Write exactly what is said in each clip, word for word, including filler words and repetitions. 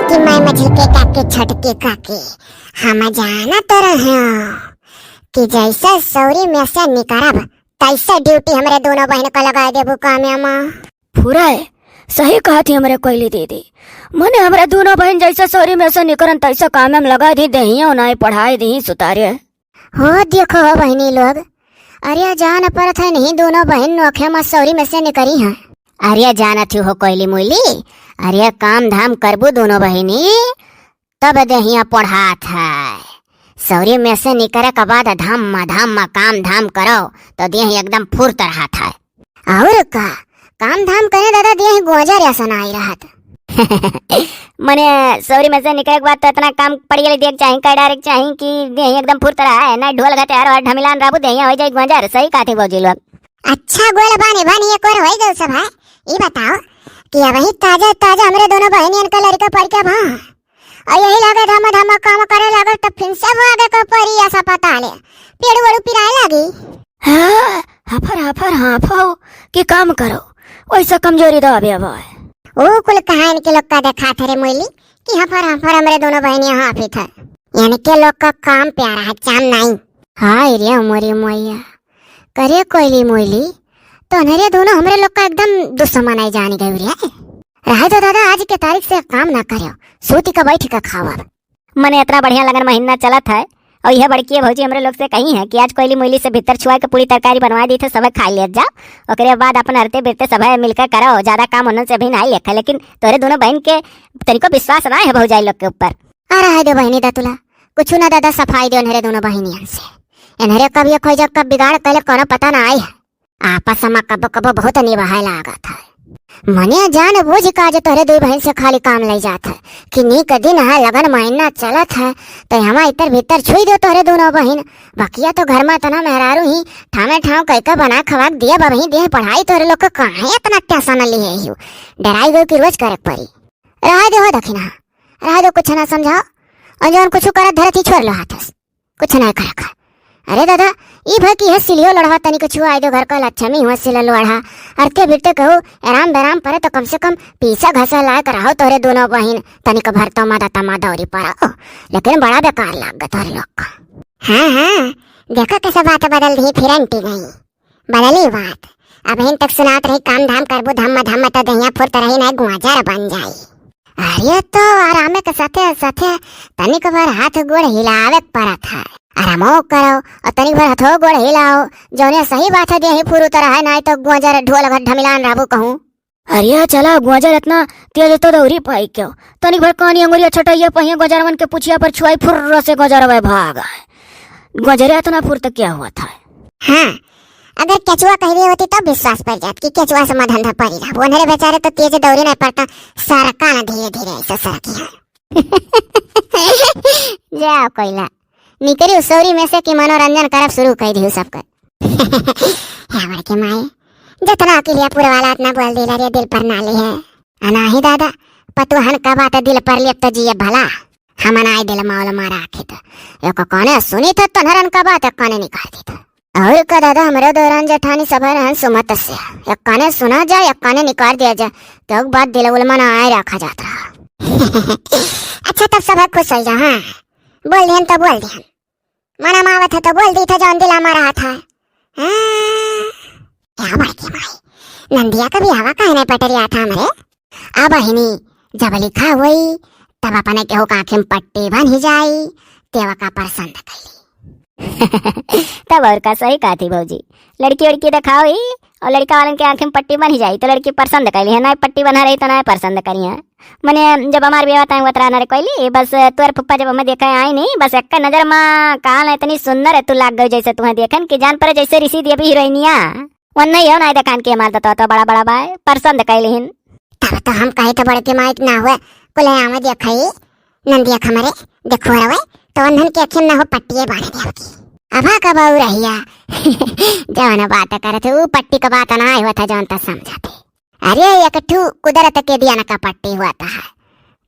कि मैं मझिलके काकी, छोटकी काकी, हम जानत रहे कि जैसे सौरी में से निकरब, तैसे ड्यूटी हमरे दोनों बहिन का लगाए देबू कामे मा। फुराए, सही कहत ही हमरे कोइली दीदी। मने हमरे दोनों बहिन जैसे सौरी में से निकरन, तैसे कामे में लगाए दी, देहिया नाई पढ़ाए दी सुतारे। हो देखो हो बहिनी लोग, अरे जान परत है नहीं, दोनों बहिन नोखे मा सौरी में से निकरी हैं। अरे जानत ही हो कोइली मुइली, अरे काम धाम करबू दोनों बहिनी, तब देहिया पढ़ात है। सौरी में से निकरे के बाद धम्मा धम्मा काम धाम करो, तो देह एकदम फुर्त रहत है। और का, काम धाम करे दादा, देह गोजर असन आई रहत। मने सौरी में से निकरे के बाद तो इतना काम पड़ गया, देख चाही, कर डारे के चाही कि देह एकदम फुर्त रहा है, ना ढोल घटे हर और ढमिलान रहबू, देहिया हो जाए गोजर। सही कहत ही भौजी लोग। अच्छा गोल बानी बानी एक और होई गल सब है। ई बताओ कि अबही ताजा ताजा हमरे दोनों बहिनियन का लड़का पड़ के बा। और यही लागे धमा धमा काम करे लागल, तब फिर से वो आगे को परी अस्पताल है, पेड़ वड़ू पिराए लागी। हाँ, हफर हफर हाँफो कि काम करो, वैसा कमजोरी दाबे अब है। ओ कुल कहा इनके लोग का देखा थे रे मोइली कि हफर हफर हमरे दोनों बहिनिया हाँफी थे। इनके लोग का काम प्यारा है, चाम नहीं। हाय रे मोरी मोइया, करे कोइली मोइली, तो अनहरे दोनों हमरे लोग का एकदम दुश्मन आई जान गए रे। रहे दो दादा, आज के तारीख से काम ना करो, सूती का बैठ के खाओ अब। मने इतना बढ़िया लगन महीना चलत है, और यह बड़की भौजी हमरे लोग से कही है कि आज कोइली मोइली से भीतर छुआ के पूरी तरकारी बनवा दी थे, सब खा लिया जाओ, ओकरे बाद अपन अरते बिरते सब मिलकर करो, ज्यादा काम उन्हन से भी नहीं लेखा, लेकिन तोरे दोनों बहन के तनिको विश्वास ना है भौजाई लोग के ऊपर। आ रहा है दो बहनी दतुला, कुछ ना दादा, सफाई दे अनहरे दोनों बहनियन से। अनहरे कब ये खोजा कब बिगाड़ कैले कोनो पता ना आई है। आपस में कबो कबो बहुत निभाए लागत है। मने जान बूझ का जे तोहरे दुई बहिन से खाली काम लई जात है कि नीक दिन है, लगन महीना चलत है, तो हमा इतर भीतर छुई दो तोहरे दोनों बहिन। बकिया तो घर में इतना मेहरारू ही ठामे ठाव कई का बना खवा के दिया बबही देह पढ़ाई तोहरे लोग का काहे इतना टेंशन लिए ही? डराई गयो कि रोज करे के पड़ी। रहा दे हो दखिना, रहा दे, कुछ ना समझाओ। और जौन कुछ करत धरत ही छोड़ लो हाथ से। कुछ नहीं करे का। अरे दादा, ई भर की है सिलियो लड़वा तनी कुछ आई दो घर का लक्ष्मी हुआ सिल लोढ़ा। अरते बिरते कहू, आराम बेराम परे तो कम से कम पीसा घसा लायक रहो तोरे दोनों बहिन, तनिक भर तो मदद मा दौरी पड़ो। लेकिन बड़ा बेकार लाग तोरे लोग का। हाँ, हाँ, देखो कैसे बात बदल दी फिर आंटी नहीं। बदली बात। अबहिन तक सुनात रही, काम धाम करबू धम्म धम्म, तो दहिया फुर्त रही, नहीं गुआजर बन जाई। अरे तो आरामे के साथे साथे तनिक भर हाथ गोड़ हिलावे के पड़त है। आरामो करो और तनिक भर हाथो गोड़ हिलाओ, जौने सही बात है, देही फुरुत रहे, नहीं तो गुआजर ढोल घर ढमिलान रहबू कहूँ। अरे चला, गुआजर इतना तेज तो दौरी पाई क्यों? तनिक भर कानी अंगुरिया छटैया पहिया गुआजरवन के पुछिया पर छुआई, फुर्र से गुआजरवे भाग आए। गुआजरे इतना फुर्त क्या हुआ था? हाँ, अगर केचुआ कह दिए होती तब विश्वास पड़ जात कि केचुआ से मधंधा पड़ी रहा। वो अनहरे बेचारे तो तेज दौरी नहीं पड़ता, सरका ना धीरे धीरे ऐसे सरकी है। जाओ कोइला, निकरी उस सौरी में से कि मनोरंजन करब शुरू कर दियो सबका। हे बड़के माई, जितना अकेलिया पुरवाला इतना बोल दिला रे, दिल पर ना ले है। अनाही दादा, पतुहन का बात दिल पर लेप तो जिए भला। हम अनाही दिल मावल मारा आखित। एक काने सुनी था तनहरन का बात, एक काने निकाल दी था। और का दादा, हमरे दौरान जेठानी सभा रहन सुमत से। एक काने सुना जाए, एक काने निकाल दिया जाए। तो एक बात दिल उल में ना आए रखा जात रहा। अच्छा, तब सभा खुश हो जा, हाँ। बोल दिहन तो बोल दिहन। मना मावत है तो बोल दी था, जौन दिला मा रहा था। हाँ। क्या बड़की माई, नंदिया का बियाहवा काहे नहीं पटरिया था हमरे? आ बहिनी, जब लिखा हुई, तब अपने केहू का आँखी में पट्टी बन ही जाई, तेवा का पसंद कैली। तब और का, सही कहा थी भौजी, लड़की उड़की दिखाओ ही, और लड़का वालन के आँखी में पट्टी बन ही जाई, तो लड़की पसंद कैली है, ना पट्टी बना रही तो ना पसंद करी है। मने जब हमार बियाह तय हुआ तरा नरे कोइली, बस तोर फुप्पा जब हमें देखे आई नहीं, बस एक नजर मा कान इतनी सुंदर है, तू लाग गई जैसे तुहे देखन कि जान परे जैसे ऋषि देवी हीरोइनिया। वन नहीं हो ना देखान के मार तो, तो बड़ा बड़ा बाय, पसंद कैली हिन। तब तो हम कहे तो बड़के माइक ना हुए, कुले आवे देखाई, नंदिया खमरे, देखो रवे, तो उन्हन के अखिन ना हो पट्टिए बांध दे की। अभा का बहू रहिया, जौन बात करत है, वो पट्टी का बात ना आए हुआ था, जौन तो समझते। अरे, एक ठू कुदरत के दिया न का पट्टी हुआ था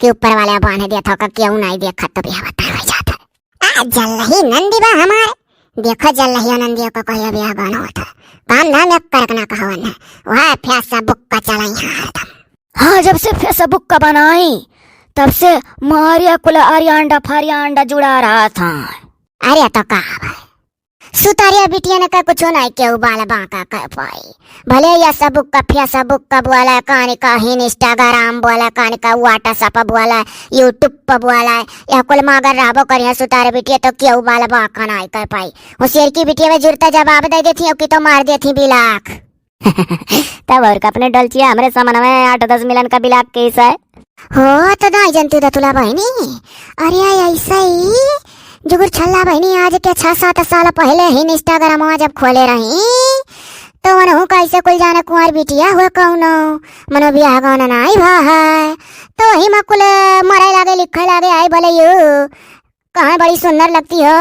कि ऊपर वाला बांध दिया था, का क्यों नहीं देखा, तो भी हवा तार हो जाता। आ जल्लही नंदी बा हमार, देखो जल्लही नंदी को कहिया बियाह गाना होता, काम धाम एक करक ना कहवन है, वह Facebook का चलाई है हरदम। हाँ, जब से Facebook का बनाई, तब से मारिया कुल अरिया अंडा फरिया अंडा जुड़ा रहा था। अरे तो का भाई, सुतारिया बिटिया ने का कुछो नाई केहू बाल बांका कर पाई। भले या सबुक का Facebook का बोला, कान का Instagram बोला, कान का WhatsApp बोला, YouTube पर बोला, या कुल मागर रहबो करिया सुतार बिटिया तो केहू बाल बांका नाई कर पाई। होशियार की बिटिया में जुरता जवाब दे देती हो कि तो मार देती बिलाक। तब और का अपने डोलचिया हमरे समन में आठ दस मिलन का बिलाक केस है। हो तो दाई जनती दतुला बहिनी, अरे ऐसा ही जुगुर छल्ला बहिनी आज के छह सात साल पहले ही Instagram जब खोले रही तो उनहू कैसे कुल जाने कुंवर बिटिया हुए कौनो मनो बियाह गौना नाई भा है। तो वही में कुल मरे लागे लिखे लागे आई बोले यू कहाँ बड़ी सुंदर लगती हो,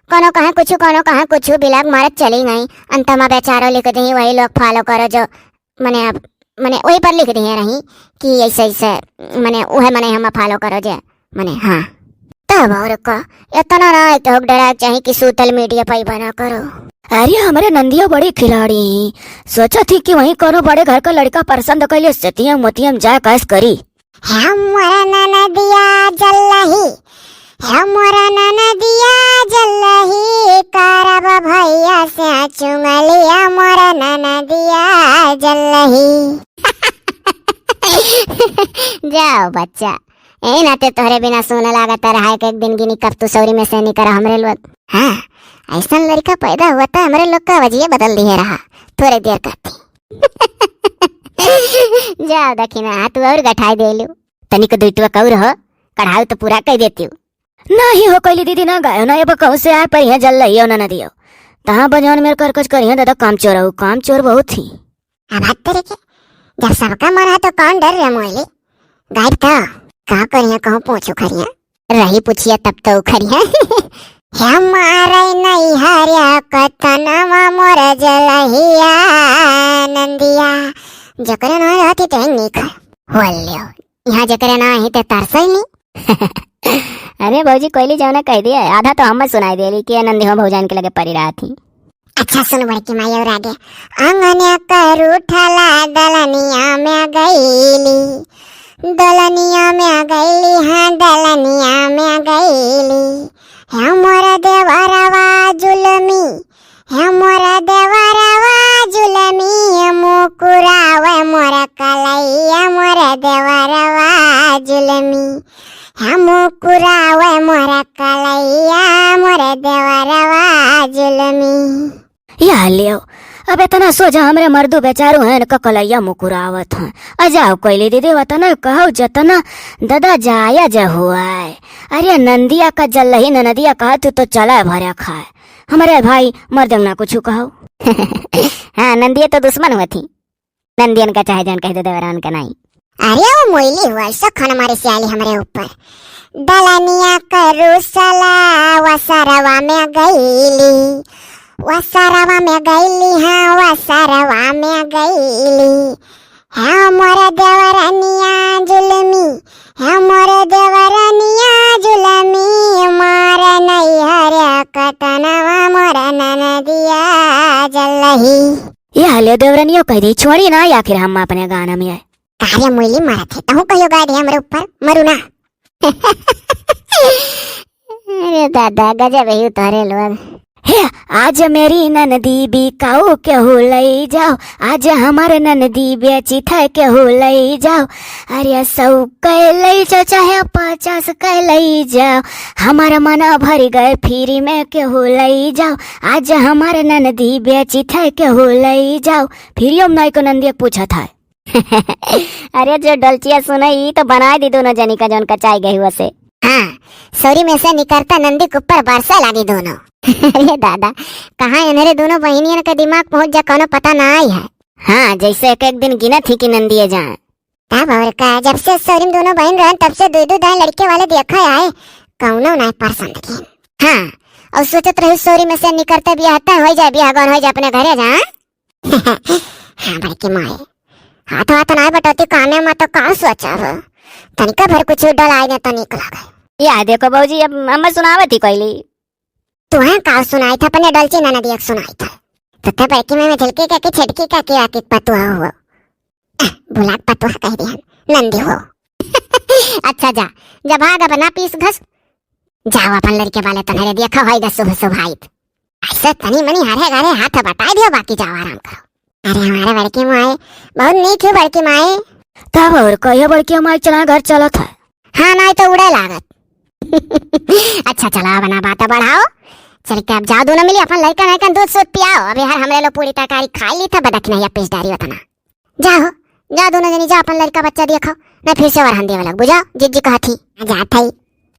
कोनो कहाँ कुछ कोनो कहाँ कुछ बिलाक मारत चली गई। अंत में बेचारो लिख दी वही लोग follow करो जो मने अब मने वही पर लिख दिए रही कि ऐसे ऐसे मने उहे मने हम follow करो जे मने हाँ। तब और का इतना ना है कि हो डरा चाहे कि सूतल मीडिया पर बना करो। अरे हमरे नंदिया बड़ी खिलाड़ी ही, सोचा थी कि वहीं कोनो बड़े घर का लड़का पसंद कर लिए सतियम मोतियम जाए कैस करी। हमर ननदिया जल्लही, हमर ननदिया जल्लही, करब भैया से चुंगली, हमर ननदिया जल्लही। जाओ बच्चा, ए नाते तोहरे बिना सोना लागत रहा है कि एक दिन गिनी कब तू सौरी में से निकर हमरे लोग। हाँ, ऐसा लड़का पैदा हुआ था हमरे लोग का वजिए बदल दिए रहा थोड़े देर करती। जाओ दखिना, तू और गठाई देलू। तनिक दुइटवा कौर हो, कढ़ाऊ तो पूरा कह देती हूँ। नाही हो कैली दीदी, ना गायो ना, अब कहूँ से आए पर यहाँ जल्लहियो ना, ना दियो। तहाँ बजान मेरे कर कुछ करिया दादा, काम चोर हो, काम चोर बहुत ही। अब हाथ तेरे के, जब सबका मन है तो कौन डर रे मोइली? गायब तो, का करिया कहूँ पोछू खरिया। रही पूछिया तब तो खरिया। हमारे नैहरिया कतनवा मोर जलहिया नंदिया। जकरे ना रहती ते निक। होलियो। यहाँ जकरे ना ही ते तरसई नी। अरे भौजी, कोयली जौना कह दिया, आधा तो हमें सुनाई देली कि ये नंदी हो भौजान के लगे परी रहा थी। अच्छा सुन बड़की माई और आगे। अंगनिया करू ठला दलनिया में गईली, दलनिया में गईली, हाँ दलनिया में गईली। हे मोर देवरवा जुलमी, हे मोर देवरवा जुलमी, मुकुरावे मोर कलैया, मोर देवरवा जुलमी। हे मुकुरावे मोर कलैया, मोर देवरवा जुलमी। या लेव, अब इतना सोझा हमरे मर्दू बेचारू हैं, इनका कलैया मुकुरावत हैं। आ जाओ कोयली दीदी, वतना कहो जतना, दादा जाया जा हुआ है। अरे नंदिया का जल्लही ननदिया कहा, तू तो चला भरा खाए। हमरे भाई मर्दे ना कुछ कहो। हाँ, नंदिया तो दुश्मन हुआ थी। नंदियन का चाहे जौन कह दे, देवरान का नाई। अरे वो मोइली हुआ, ऐसा खान मारे से आली हमरे ऊपर। दलनिया करू सला वसरवा में गईली, वसरवा में गईली, हाँ वसरवा में गईली। हाँ मोर देवरनिया जुलमी, हाँ मोर देवरनिया जुलमी, मोर नैहर कतनवा मोर ननदिया जलही। ये हाले देवरनियो कह दी, छोड़ी ना आखिर हम अपने गाना में आए। कारे मुइली मारत है, तहु कहियो गाय दे हमरे ऊपर, मरू ना। अरे दादा, गजब है उतारे लोग। हे, आज मेरी ननदी बिकाऊ केहू लई जाओ, आज हमार ननदी बेची थे केहू लई जाओ। अरे सौ कै लई जाओ, चाहे पचास कै लई जाओ, हमार मन भर गए फ्री में केहू लई जाओ। आज हमार ननदी बेची थे केहू लई जाओ। फ्री में नाई को नंदिया पूछा था। अरे जो डोलचिया सुनई, ई तो बनाए दी दोनों जनी का जौन कचाई गई हुआ से। हाँ, सौरी में से निकरता नंदी के ऊपर बरसे लागी दोनों। अरे दादा, कहाँ इन्हरे दोनों बहिनियन का दिमाग पहुँच जा, कौनो पता ना आई है। हाँ, जैसे एक एक दिन गिनत ही कि नंदिये जाए। तब और का, जब से सौरी में दोनों बहन रहन, तब से दो दो दाएं लड़के वाले देखा आए, कौनो ना पसंद के। हाँ, और सोचत रही सौरी में से निकरते बियाह तय हो जाए, बियाह गौन हो जाए, अपने घरे जा। हाँ बड़की माई, हाथ हाथ ना बटौती काने में तो का सोचब, तनिका भर कुछ डलाए दे तो निक लागे। या देखो भौजी, अब हमें सुनावत ही कोयली। तुहें का सुनाई था, अपने डोलची ननदिया के सुनाई था। तो ते बड़की माई में झिलकी का के छेटकी का के आके पतुआ हो। आह, बुलाक पतुआ कह दिया, नंदी हो। अच्छा जा, जा भाग, अब ना पीस घस। जाओ अपन लड़के वाले तनहरे देखा होई गा सुभ सुभाइत। ऐसे तनी मनी हरे घरे हाथ बटाई दियो, बाकी जाओ आराम करो। अरे हमारे बड़की माई बहुत नीक है बड़की माई। तब और कहियो बड़की माई चला घर चलत है। हाँ नाई तो उड़े लागत। अच्छा चला अब ना बात बढ़ाओ, चल के अब जाओ दोनों मिली अपन लड़का लड़कन दूध सूध पियाओ। अभी हर हमरे लोग पूरी तरकारी खाई ली था, बदक नहीं पीस डारी उतना। जाओ, जाओ दोनों जनी जाओ अपन लड़का बच्चा देखो, ना फिर से वरहन देवे लग बुझाओ जिज्जी कहत ही। जात है,